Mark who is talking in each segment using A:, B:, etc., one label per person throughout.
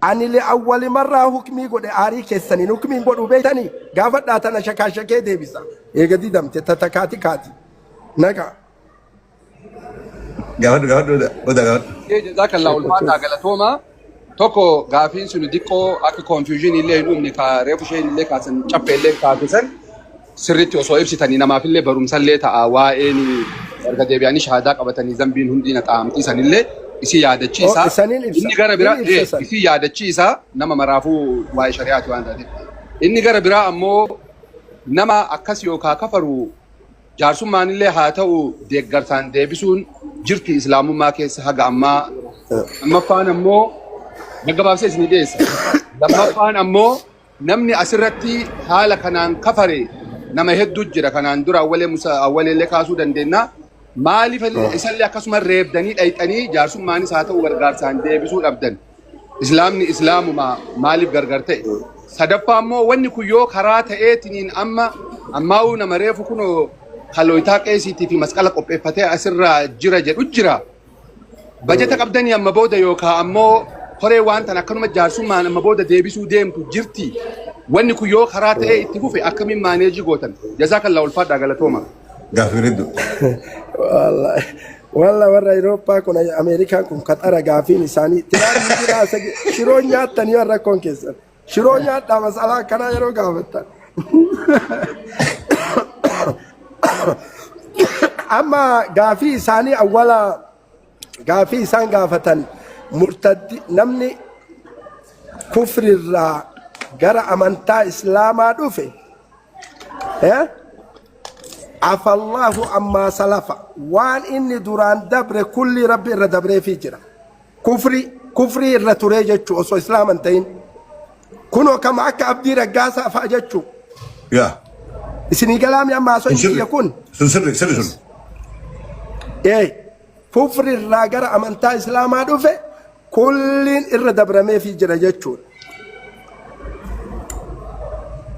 A: Ani li awwali marraa hukmii godhe aarii keessaniin hukmiin godhu beektanii gaafadhaa tana shakaashakee deebisa. Eega didamte tatakaati kaati. Naqa.
B: Gaafadhu gaafadhu oda gaafadhu.
C: Jazakallah ulfaataa galatooma. Tokko gaafiin sun diqqoo akka confusion illee hin uumne ka reefu isheen illee kaasan caffee illee kaasan sirriitti osoo ibsitanii namaaf illee barumsa illee ta'a waa'een erga deebi'anii shahaadaa qabatanii zambiin hundi na xaa'amtii sanillee isii yaadachiisa.
A: Oh, isaniin ibsa.
C: Inni gara biraa
A: Inni ibsa san.
C: isii yaadachiisa nama maraafuu waa'ee shari'aati waan taateef. Inni gara biraa ammoo nama akkas yookaa kafaru jaarsummaan illee haa ta'u deeggarsaan deebisuun jirti islaamummaa keessa haga ammaa. Lammaffaan ammoo gaggabaabsee isinii dhiyeessa. Lammaffaan ammoo namni asirratti haala kanaan kafare nama hedduu jira. Kanaan dura awwalee musa awwaleellee kaasuu dandeenya. Maaliif isallee akkasuma reebdanii dhayxanii jaarsummaanis haa ta'u gargaarsaan deebisuu dhabdan. Islaamni islaamuma maaliif gargar ta'e? Sadaffaa immoo wanni kun yoo karaa ta'eetiniin amma ammaa'uu nama reefu kunoo kalooyitaa qeesiitii fi masqala qopheeffatee asirraa jira jedhu jira. Bajata qabdanii amma booda yookaan ammoo horee waan tan akkanuma jaarsummaan amma booda deebisuu deemtu jirti. Wanni kun yoo karaa ta'ee itti fufe akkamiin maaneejii gootan? Jazaakallaa ulfaadhaa galatooma.
B: Gaaffii hedduu.
A: Wallahi walla warra Awurooppaa kun Ameerikaan kun qaxara gaafiin isaanii tiraarri jiraa shiroo nyaattanii warra rakkoon keessan. Shiroo nyaadhaa masalaa akkanaa yeroo gaafattan. Amma gaafii isaanii awwala gaafii isaan gaafatan murtaddi namni kufrirraa gara amantaa islaamaa dhufe eh? Afallaahu ammaa salafa waan inni duraan dabre kulli rabbi irra dabreefii jira. Kufri kufrii irra turee jechuu osoo islaama hin ta'in. Kunoo kama akka Abdii Raggaasaa fa'a jechuu.
B: Yaa.
A: Isinii galaami amma haasoo
B: Sun sirri.
A: kiyya kun.
B: Sun sirri sirri sun.
A: Ee kufri irraa gara amantaa islaamaa dhufe kulliin irra dabrameefii jira jechuudha.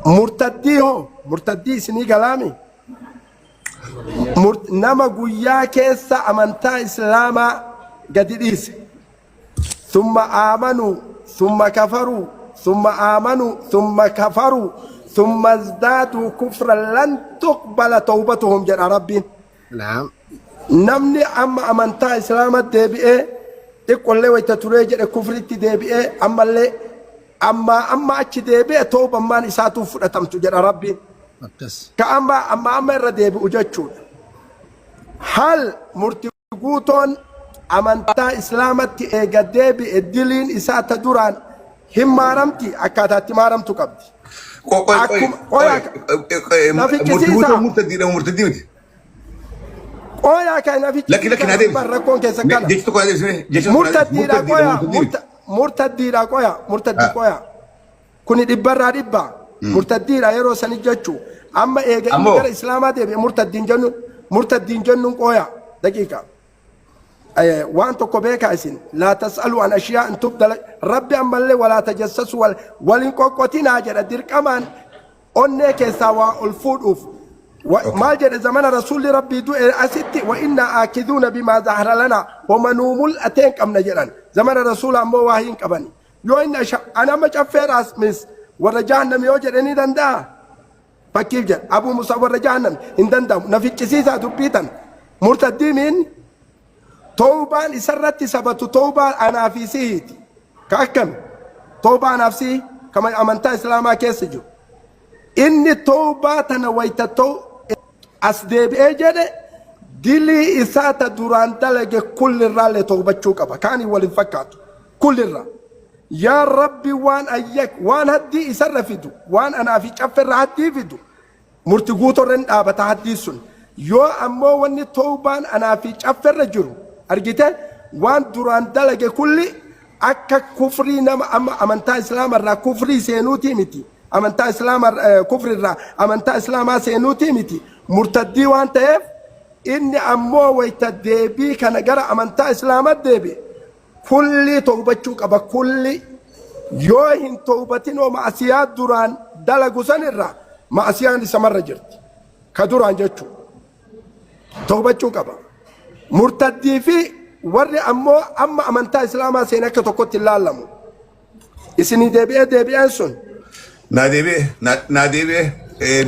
A: Murtaddii hoo murtaddii isinii galaami? Nama guyyaa keessa amantaa islaamaa gadi dhiise. Summa aamanuu, summa kafaruu, summa aamanuu, summa kafaruu, summa izdaaduu kufran lan tuqbala tawbatuhum jedha Rabbiin.
D: Naam.
A: Namni amma amantaa islaama deebi'ee xiqqollee wayta turee jedhe kufritti deebi'ee ammallee ammaa amma achi deebi'e tawbammaan isaatuu fudhatamtu jedha Rabbiin.
D: Akkas.
A: Ka amma amma amma irra deebi'u jechuudha. Hal murti guutoon amantaa islaamatti eega deebi'e diliin isaa ta duraan hin maaramti akkaataa itti maaramtu qabdi.
B: Qoy qoy qoy
A: Akkuma qoy
B: qoy
A: akka na
B: murtii
A: fichisiisa.
B: guutuu murtaddiidha murtaddii miti.
A: Qoyaa kan na
B: Lakki lakki
A: fichisiisa
B: naa deebisi.
A: bar rakkoon keessa
B: Mee
A: kana.
B: Jechi tokko naa deebisi mee jechi tokko naa deebisi.
A: Murtaddiidha
B: Murtaddiidha
A: qoyaa
B: murtaddii miti.
A: murtaddiidha qoyaa murtaddii
B: Ah.
A: qoyaa. Kuni dhibbarraa dhibba. Murtaddiidha yeroo sani jechuu. Amma eega inni
B: Ammoo
A: gara islaamaa deebi'e murtaddiin jennu murtaddiin jennuun qooya. Daqiiqa. Waan tokko beekaa isin. Laa tas'alu an ashiyaa in tubda rabbi ammallee walaa tajassasu wal waliin qoqqotinaa jedha dirqamaan onnee keessaa waa ol fuudhuuf. Maal jedhe zamana rasuulli rabbii du'e asitti wa innaa aakiduuna bimaa zahara lanaa homa nuu mul'ateen qabna jedhan. Zamana rasuula ammoo waa hin qabani. Yoo inni asha ani amma caffeedhaas mis warra jahannami yoo jedhe ni danda'a. Fakkiif jedha Abuu Musaa warra jahannami hin danda'amu. Na ficcisiisaa dubbii tana. Murtaddii miin tawbaan isarratti sabatu tawbaa anaa fi sihiiti. Ka akkami? Tawbaa anaaf sihi kama amantaa islaamaa keessa jiru. Inni tawbaa tana wayta ta'u as deebi'ee jedhe dilii isaa ta duraan dalage kullirraallee tawbachuu qaba. Kaaniin wal hin fakkaatu. Kullirraa. Yaa Rabbi waan ayyak waan haddii isarra fidu waan anaa fi cafferra haddii fidu murti guutorra hin dhaabata haddii sun. Yoo ammoo wanni tawbaan anaa fi cafferra jiru argite waan duraan dalage kulli akka kufrii nama amma amantaa islaamarraa kufrii seenuutii miti. Amantaa islaama kufrirraa amantaa islaamaa seenuutii miti. Murtaddii waan ta'eef inni ammoo wayta deebii kana gara amantaa islaamaa deebi'e kullii towbachuu qaba kulli yoo hin towbatinoo ma'asiyaa duraan dalagu sanirraa ma'asiyaan isamarra jirti ka duraan jechuu towbachuu qaba. Murtaddii fi warri ammoo amma amantaa islaamaa seene akka tokkotti hin laallamu. Isinii deebi'ee deebi'een sun.
B: Naa deebi'e naa deebi'e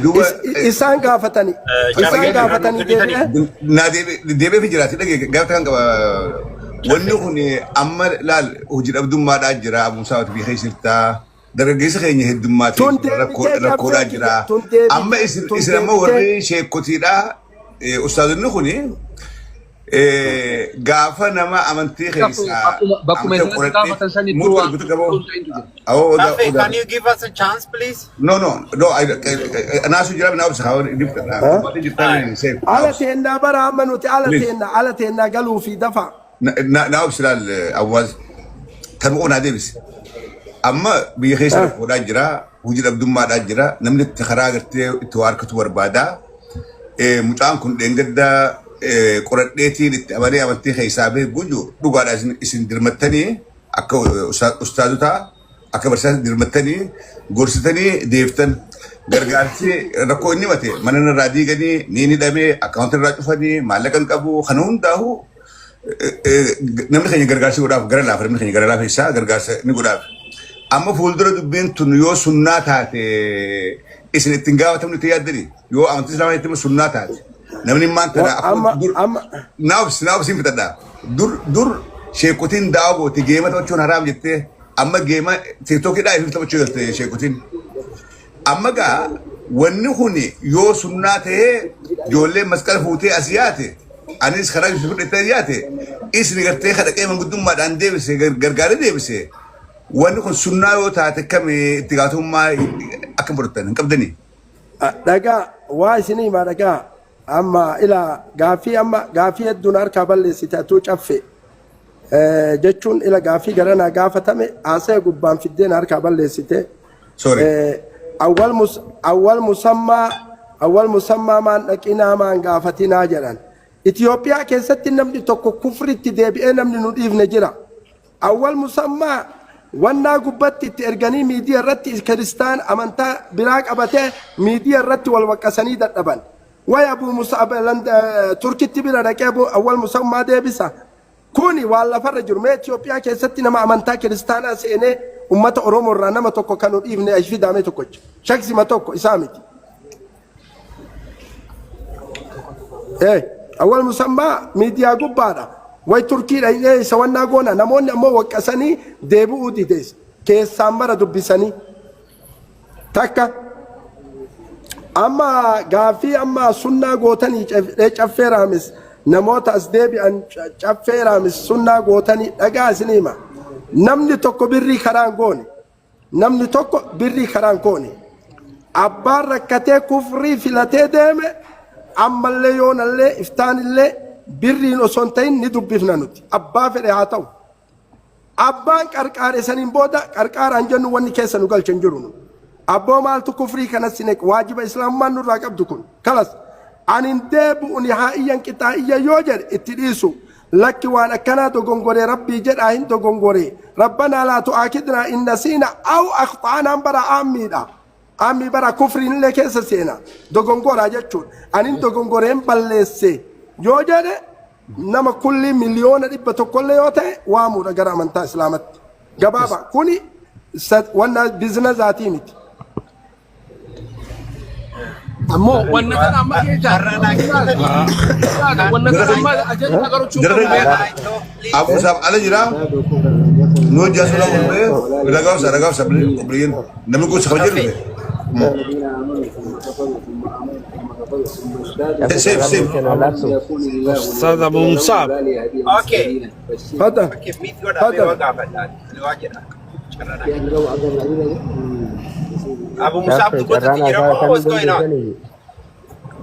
B: duuba
A: Isaan gaafatanii. Isaan gaafatanii deebi'e.
B: Naa deebi'ee fi jiraate dhagee gaafa kan qaba. Wanni kun amma laal hojii dhabdummaadhaa jira abuusaa biyya keessa jirtaa. Dargaggeessa keenya heddummaatee
A: Tun
B: jira,
A: deebitee
B: rakkoodhaa
A: caffee
B: jira.
A: tun deebitee
B: Amma isin
A: tun
B: isin amma
A: deebitee
B: warri sheekotiidhaa ustaazonni kuni gaafa nama amantii keessaa
C: Bakkuma
B: amantii
C: isaan
B: qoradhee
C: gaafatan sanittuu
B: murtoo
C: waan
B: guutuu qabu.
C: ta'intu jira.
B: Awoo odaa
D: Cafe,
B: odaa.
D: can you give us a chance, please?
B: No, no, no. Anaasu jira na obsa haa dhibba. Jirtaa safe. Na
A: Ala
B: obsa.
A: teennaa bara amma nuti ala
B: Please.
A: teenna ala teennaa galuu fi dafa.
B: Na obsa laal awwaaz. Kan naa deebise. Amma biyya keessa rakkoodhaa jira, hojii dhabdummaadhaa jira, namni itti karaa agartee itti waa harkatu barbaada. Mucaan kun dheengadda qoradheetiin itti amanee amantii keessaa bahe guju dhugaadha isin dirmattanii akka ustaazotaa akka barsiisaa dirmattanii gorsitanii deeftan. Gargaarsi rakkoo inni mate mana irraa diiganii ni hidhamee akkaawuntii irraa cufanii maallaqa hin qabu kana hundaa'u namni keenya gargaarsa godhaaf gara laafa namni keenya gara laafa isaa gargaarsa ni godhaaf. Amma fuuldura dubbiin tun yoo sunnaa taate isin ittiin gaafatamni itti yaaddani yoo amantii islaamaa itti sunnaa taate namni maan tana
A: Amma
B: dur
A: amma
B: naaf naaf siin fitadha dur dur sheekotiin daawaa goote geema taphachuun haraam jettee amma geema tiktookiidhaa ifiif taphachuu galte sheekotiin. Amma gaa wanni kun yoo sunnaa ta'ee ijoolleen masqala fuutee as yaate anis karaa ibsa fudhattee yaate isin gartee kadhaqee manguddummaadhaan deebise gargaaree deebise wanni kun sunnaa yoo taate kami itti gaafatamummaa akka fudhattan hin qabdanii.
A: Dhagaa waa isinii himaa dhagaa amma ila gaafii amma gaafii hedduun harkaa balleessite atuu caffe jechuun ila gaafii garanaa gaafatame haasaya gubbaan fiddeen harkaa balleessite.
B: Sorry.
A: Awwal mus awwal musammaa awwal musammaa maan dhaqinaa maan gaafatinaa jedhan. Itoophiyaa keessatti namni tokko kufritti deebi'ee namni nu dhiifne jira. Awwal musammaa wannaa gubbatti itti erganii miidiyaa irratti kiristaan amantaa biraa qabatee miidiyaa irratti wal waqqasanii dadhaban. Way Abuu Musa Turkitti bira dhaqee awwal musammaa deebisa. Kuni waan lafarra jiru. Mee Itoophiyaa keessatti nama amantaa kiristaanaa seenee ummata Oromoo irraa nama tokko kan nu dhiifne as fidaame tokkocha. Shaksima tokko isaa miti. Awwal musammaa miidiyaa gubbaadha. Way Turkii dhaqee isa wannaa goona namoonni ammoo waqqasanii deebi'uu didees. Keessaan mara dubbisanii. Takka amma gaaffii amma sunnaa gootanii caffee raamis namoota as deebi'an caffee raamis sunnaa gootanii dhagaa isin hima. Namni tokko birrii karaan goone. Namni tokko birrii karaan goone. Abbaan rakkatee kufrii filatee deeme ammallee yoonallee iftaanillee birriin osoo hin ta'in ni dubbifna nuti. Abbaa fedhe haa ta'u. Abbaan qarqaare saniin booda qarqaaraan jennu wanni keessa nu galche hin jiru. Abboo maaltu kufrii kanas si neqe waajiba islaamummaan nurraa qabdu kun kalas ani hin deebi'u ni haa iyyan qixaa iyya yoo jedhe itti dhiisu lakki waan akkanaa dogongoree rabbii jedhaa hin dogongoree rabbanaa laa tu'aakidnaa in nasiina aw akhta'anaan bara aammiidha. Ammii bara kufriin illee keessa seena dogongoraa jechuudha. Ani dogongoreen balleesse yoo jedhe nama kulli 100,000,000 illee yoo ta'e waamuudha gara amantaa islaamatti. Gabaabaa kuni wanna biizinazaatii miti.
E: Ammoo wanna kana amma keessa wanna kana amma ajajaa garachuu
B: Jara
E: qabna.
B: Abu Musab ala jira. Nu hojjaa suura gurguree ragaa obsa ragaa obsa obboleeyyan namni kun sakafa jedhu. Safe safe.
E: Ustaz Abu Musab.
D: Okay.
A: Fadal.
D: Okay, mute godhaa mee
A: Fadal.
D: waa gaafadhaa. Waa jedha. Carraa naa kenna. Abu Musab dubbatutti jira moo what's going on?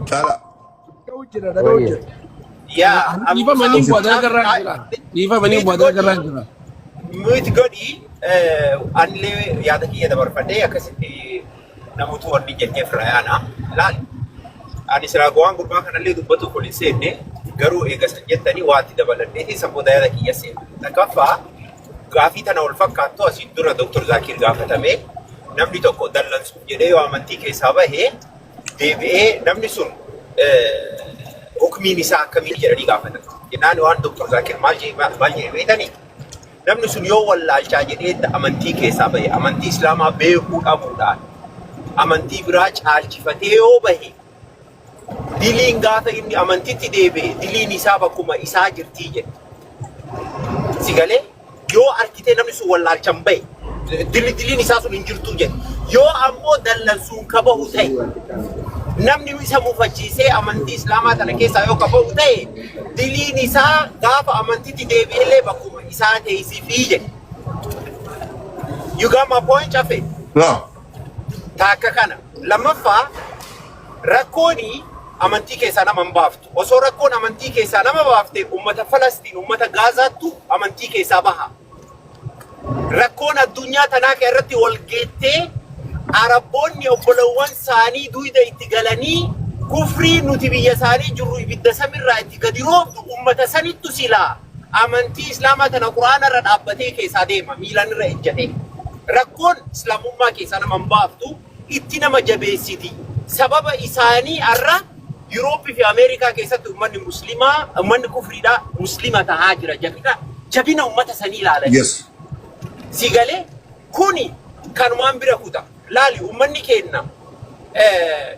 B: Caala.
A: Dhaga'uu jira dhaga'uu jira.
D: Yeah, Abu
E: Dhiifamanii
D: Musab
E: bu'aa garraa jira. Dhiifamanii
D: mute
E: bu'aa
D: godhi.
E: garraa jira.
D: Mute godhi anillee yaada kiyya dabarfadhee akkasitti namoota wanni jennee firaayaana. Laal. Ani silaa waan gurbaa kanallee dubbatu kun hin seenne garuu eega san jettanii waatti dabaladheeti san booda yaada kiyya seenne. Takkaffaa gaafii tana wal fakkaattu asiin dura Dr. Zaakir gaafatame namni tokko dallansuuf jedhee yoo amantii keessaa bahee deebi'ee namni sun hukmiin isaa akkamiin jedhanii gaafatan. Jennaan waan Dr. Zaakir maal jedhee maal jedhee beektanii? Namni sun yoo wallaalchaa jedhee amantii keessaa bahe, amantii Islaamaa beekuu dhabuudhaan amantii biraa caalchifatee yoo bahe, diliin gaafa inni amantitti deebi'e diliin isaa bakkuma isaa jirtii jedhe. Si galee? Yoo arkitee namni sun wallaalchan bahe, diliin isaa sun hin jirtuu jedhe. Yoo ammoo dallansuun ka bahu ta'e, namni isa mufachiisee amantii Islaamaa tana keessaa yoo ka bahu ta'e, diliin isaa gaafa amantitti deebi'ellee bakkuma isaa teessifii jedhe. You got my point, Chafe?
B: No.
D: Taakka kana. Lammaffaa, rakkooni amantii keessaa nama hin baaftu. Osoo rakkoon amantii keessaa nama baafte, ummata Falastiin, ummata Gaazaattu amantii keessaa baha. Rakkoon addunyaa tanaa kan irratti wal geettee Arabboonni obbolowwan isaanii duyda itti galanii kufrii nuti biyya isaanii jirru ibidda samirraa itti gadi roobdu, ummata sanittu silaa amantii Islaamaa tana Quraana irra dhaabbatee keessaa deema, miilaan irra ejjatee. Rakkoon Islaamummaa keessaa nama hin baaftu, itti nama jabeessiti. Sababa isaanii har'a Yurooppii fi Ameerikaa keessatti uummanni Muslimaa, uummanni kufriidhaa Muslima tahaa jira. Jabina uummata sanii ilaalanii. Si galee? Kuni kanumaan bira kuta. Laali, uummanni keenya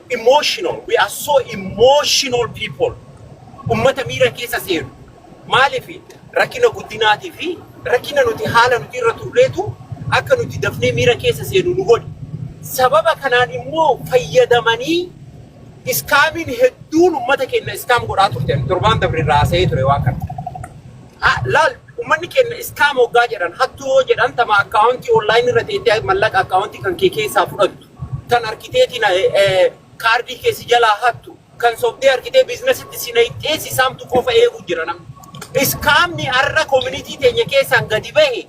D: emotional. We are so emotional people. Uummata miira keessa seenu. Maaliif? Rakkina guddinaatii fi rakkina nuti haala nuti irra turreetu akka nuti dafnee miira keessa seenu nu godhe. Sababa kanaan immoo fayyadamanii scamiin hedduun uummata keenya scam godhaa turte. Torbaan dabre irraa haasa'ee ture waan kana. Laal, uummanni keenya scam hoggaa jedhan, hattuu yoo jedhan, tama akkaawuntii online irra teettee mallaqa akkaawuntii kan kee keessaa fudhattu, kan arkiteetiin kaardii keessi jalaa hattu, kan sobdee arkitee businessitti si naqxee si saamtu qofa eeguu jira namni. Scamni har'a community teenya keessaan gadi bahe,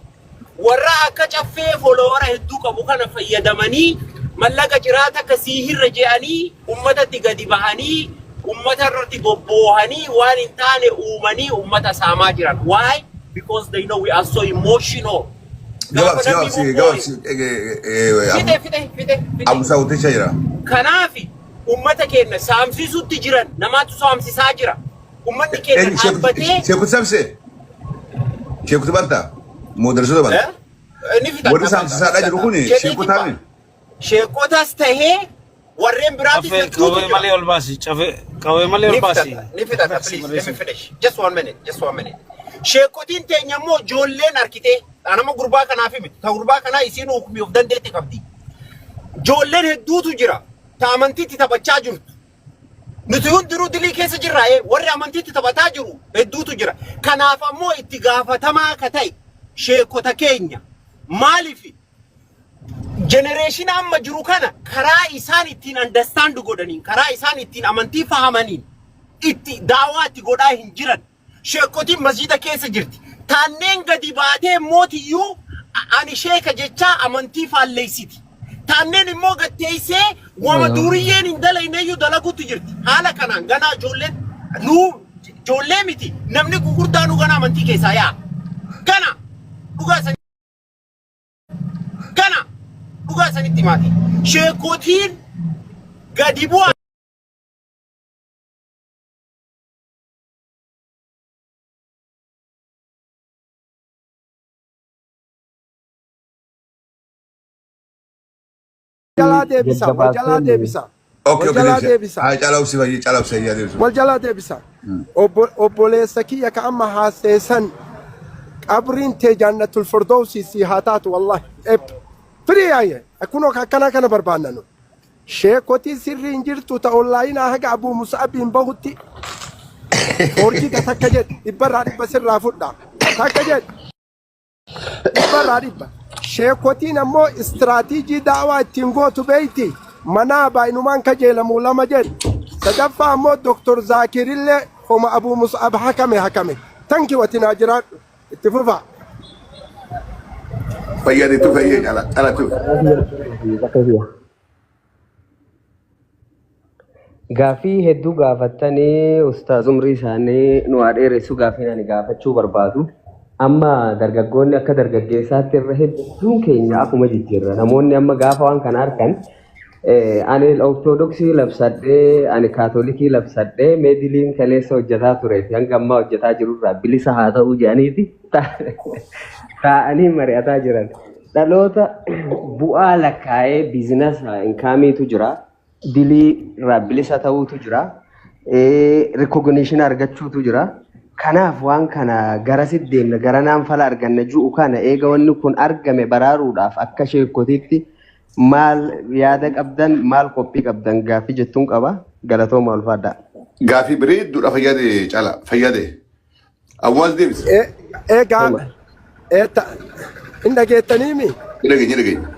D: warra akka Caffee followera hedduu qabu kana fayyadamanii mallaqa jiraata akka sii hirra je'anii ummatatti gadi bahanii ummata irratti bobboohanii waan hin taane uumanii ummata saamaa jiran. Why? Because they know we are so emotional.
B: Gabaabsi, gabaabsi, gabaabsi.
D: Fite, fite, fite, fite.
B: Abusaa hojjechaa jira.
D: Kanaafi ummata keenya saamsisuutti jiran, namaatu saamsisaa jira. Ummanni keenya dhaabbatee
B: Sheekutu saamsise? Sheekutu banta? Moodarsoota banta?
D: Ni fita.
B: Warri saamsisaadhaa jiru kun sheekotaa mi?
D: Sheekotas tahee warreen biraatis
F: Cafee
D: hedduutu
F: qawwee
D: jira.
F: malee ol baasi. Cafee qawwee malee ol
D: Ni
F: baasi.
D: fixata, ni fixata, please, let me finish. Just one minute, just one minute. Sheekotiin teenya immoo ijoolleen arkitee, nama gurbaa kanaaf miti, ta gurbaa kanaa isiin hukumii of dandeetti qabdi. Ijoolleen hedduutu jira, ta amantiitti taphachaa jirtu. Nuti hundinuu dilii keessa jirra, warri amantiitti taphataa jiru hedduutu jira. Kanaaf ammoo itti gaafatamaa ka ta'e sheekota keenya. Maaliif? Generation amma jiru kana karaa isaan ittiin understand godhaniin, karaa isaan ittiin amantii fahamaniin itti daawaa itti godhaa hin jiran. Sheekotiin masjida keessa jirti. Taanneen gadi baatee mootiyyuu ani sheeka jechaa amantii faalleessiti. Taanneen immoo gatteessee wama duuriyyeen hin dalayneeyyuu dalaguutti jirti. Haala kanaan ganaa ijoolleen nuu, ijoollee miti, namni gurguddaanuu gana amantii keessaa yaa'a. Gana dhugaa san gana dhugaa sanitti himaati. Sheekotiin gadi bu'aa.
A: Jalaa deebisa, wal jalaa deebisa.
B: Okay,
A: Wal
B: okay,
A: jalaa
B: deebisa.
A: deebisa.
B: Haa, caalaa obsi baay'ee, caalaa obsi yaa deebisu.
A: Wal jalaa deebisa. Obboleessa kiyya ka amma haaseessan, qabriin tee jannatul firdawsi si haa taatu, wallahi. Eb. Firii yaayye. Kunoo akkana kana barbaanna nu. Sheekotii sirrii hin jirtu ta onlineaa haga Abuu Musa'abiin bahutti forjii ka takka jedhe 100% sirraa fudha. Takka jedhe 100%. Sheekotiin ammoo istiraatiijii daawaa ittiin gootu beeyti. Manaa baay'inumaan kajeelamu lama jedhe. Sadaffaa ammoo Doktor Zaakirillee homa Abuu Musa'ab hakame hakame. Tanki watinaa jiraadhu. Itti fufaa.
B: Fayyaditu fayyee caalaa caalatu.
G: Gaaffii hedduu gaafattanii, ustaaz umrii isaanii nu haa dheeressu. Gaaffiin ani gaafachuu barbaadu, amma dargaggoonni akka dargaggeessaatti irra hedduun keenya akkuma jijjiirra. Namoonni amma gaafa waan kana argan, ani ortodoksii labsadhee, ani kaatolikii labsadhee, meediliin kaleessa hojjetaa turee fi hanga ammaa hojjetaa jirurraa bilisa haa ta'uu jedhaniiti. Taa'anii mari'ataa jiran. Dhaloota bu'aa lakkaa'ee business incomeiitu jira. Dilii irraa bilisa ta'uutu jira. Recognition argachuutu jira. Kanaaf waan kana garasitti deemna, garanaan fala arganna ju'u kana, eega wanni kun argame baraaruudhaaf akka sheekotiitti maal yaada qabdan, maal qophii qabdan gaaffii jettuun qaba. Galatooma, ulfaadhaa.
B: Gaafii bareedduudha, fayyade cala fayyade. Awwaas deebise.
A: Egaa hin dhageettaniimi?
B: Ni dhageenya, ni dhageenya.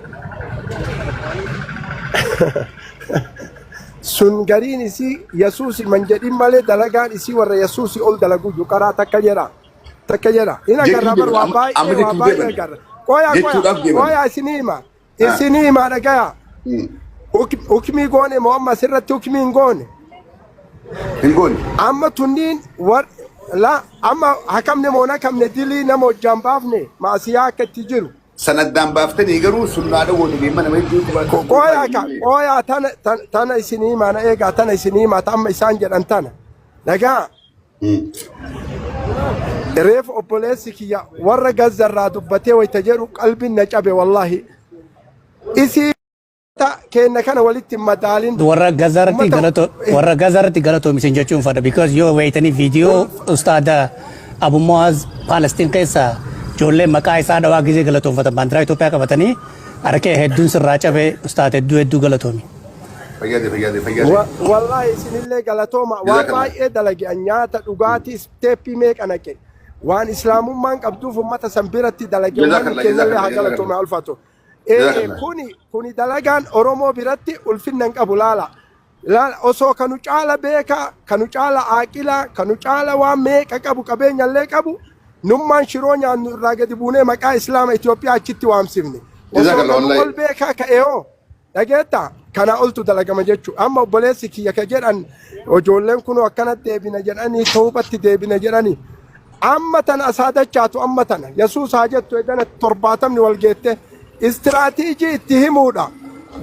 A: Sun gariin isii Yesuusi man jedhin malee, dalagaan isii warra Yesuusi ol dalagu karaa takka jedha. Takka jedha. Hin agarra bar waa
B: Amma
A: baay'ee waa
B: jechuuf
A: baay'ee
B: deeman.
A: agarra. Qoyaa qoyaa
B: Jechuudhaaf deeman.
A: qoyaa, isinii hima. Isinii hima, dhagaya. Hukmii goone moo amma asirratti hukmii hin goone?
B: Hin goone.
A: Amma tunniin war la amma hakamne moo nakamne, dilii nama hojjaan baafne, maasiyaa akka itti jiru.
B: Sanaddaan baaftanii garuu sunnaadha gootanii mana hedduutu
A: Qoyaa ka qoyaa, tana tana isinii hima, na eegaa, tana isinii hima, ta amma isaan jedhan tana. Dhagaa. Reefu obboleessi kiyya warra Gazzarraa dubbatee wayita jedhu qalbiin na cabe wallaahi. Isii kenna kana walitti hin madaalin.
H: Warra Gazaarratti
A: Ummata
H: galato, warra Gazaarratti galatoomisin jechuun fadha, because yoo weeytanii viidiyoo ustaada Abu Muaz Palestiin keessa ijoollee maqaa isaa dhawaa gizee galatoonfatan baandiraa Itoophiyaa qabatanii harkee hedduun sirraa cabe. Ustaad, hedduu hedduu galatoomi.
B: Fayyade, fayyade, fayyade.
A: Wallaahi isinillee galatooma, waan
B: Jazakallah.
A: baay'ee dalage an, nyaata dhugaatii steppii meeqa naqe, waan islaamummaan qabduuf ummata san biratti dalage, ummanni
B: Jazakallah,
A: keenyallee haa
B: jazakallah,
A: galatoome,
B: jazakallah.
A: haa ulfaatu.
B: Jazakallah.
A: Kuni dalagaan Oromoo biratti ulfinna hin qabu, laala. Laala, osoo kanu caala beekaa, kanu caala aaqilaa, kanu caala waan meeqa qabu, qabeenyallee qabu, nummaan shiroo nyaannu irraa gadi buunee maqaa Islaama Itoophiyaa achitti waamsifne. Osoo
B: Jazakallah,
A: kanu
B: wallahi.
A: ol beekaa ka'ee hoo, dhageetta, kana oltu dalagama jechuudha. Amma obboleessi kiyya ka jedhan, ijoolleen kunoo akkanatti deebina jedhanii, toobatti deebina jedhanii. Amma tana asaadachaatu, amma tana Yesuus haa jettu, edana 70n wal geette istiraatiijii itti himuudha.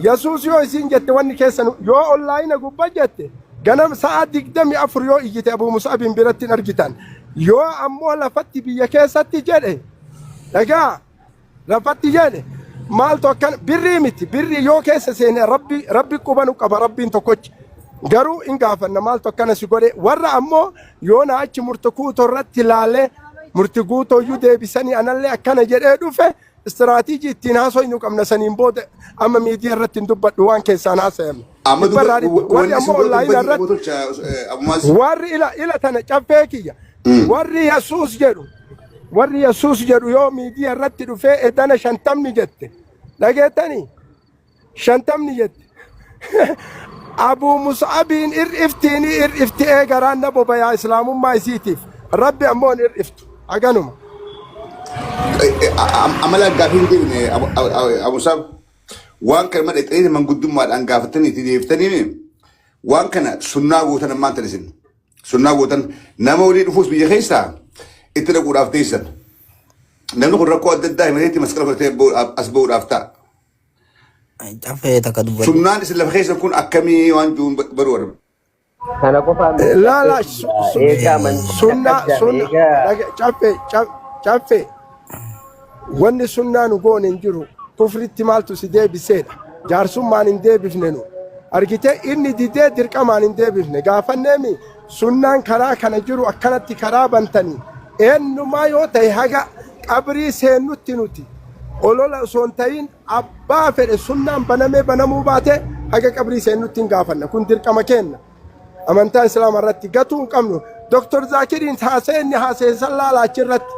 A: Yesuus yoo isiin jette, wanni keessan yoo onlaayina gubbaa jette, ganam sa'a 24 yoo iyyite Abuu Musaabiin biratti hin argitan. Yoo ammoo lafatti biyya keessatti jedhe, dhagaa, lafatti jedhe, maaltu akkan birrii miti, birrii yoo keessa seene, rabbi rabbi qubanu qaba, rabbiin tokkochi garuu in gaafanna maaltu akkana si godhe. Warra ammoo yoo na achi murti guutoo irratti laalee, murti guutooyyuu deebisanii anallee akkana jedhee dhufe, istiraatiijii ittiin haasofnu qabna. Saniin booda amma miidiyaa irratti hin dubbadhu, waan keessaan haasayame.
B: Amma
A: Dhibba irraa dhibba. Warri
B: wanni isin
A: ammoo
B: gootan
A: onlaayinaa
B: badii
A: irratti
B: qabu tolcha ammaas.
A: Warri ila ila tana caffee kiyya, warri Yesuus jedhu, warri Yesuus jedhu yoo miidiyaa irratti dhufee edana 50n jette, dhageettanii, 50n jette, Abuu Mus'abiin ir'iftiini ir'ifti'ee garaan na bobayaa islaamummaa isiitiif, rabbi ammoo hin ir'iftu haganuma.
B: Amala gaafii hin deebine Abusaab, waan kana madhaqxanii manguddummaadhaan gaafatanii itti deebiftanii, waan kana sunnaa gootan, ammaan tan isin sunnaa gootan, nama walii dhufuus biyya keessaa itti dhaquudhaaf teessan. Namni kun rakkoo adda addaa himateetti masqala godhatee as ba'uudhaaf ta'a.
I: Caffee takka dubbadhu.
B: Sunnaan isin lafa keessan kun akkamii waan jiruun baruu barbaada.
G: Kana qofaan miti,
A: Laa laa
G: caffee eega amantiin
A: sunnaa
G: akkas jedhame
A: sunna
G: eega
A: caffee caffee, wanni sunnaa nu goone hin jiru. Kufritti maaltu si deebiseedha. Jaarsummaan hin deebifne, nu argite, inni didee dirqamaan hin deebifne. Gaafanneemi, sunnaan karaa kana jiru akkanatti karaa bantanii, eenyumaa yoo ta'e haga qabrii seennutti nuti olola osoo hin ta'in, abbaa fedhe sunnaan banamee banamuu baate haga qabrii seennutti hin gaafanna. Kun dirqama keenna. Amantaa Islaama irratti gatuu hin qabnu. Dr. Zaakiriin haasa'e, inni haasa'e san laala achirratti.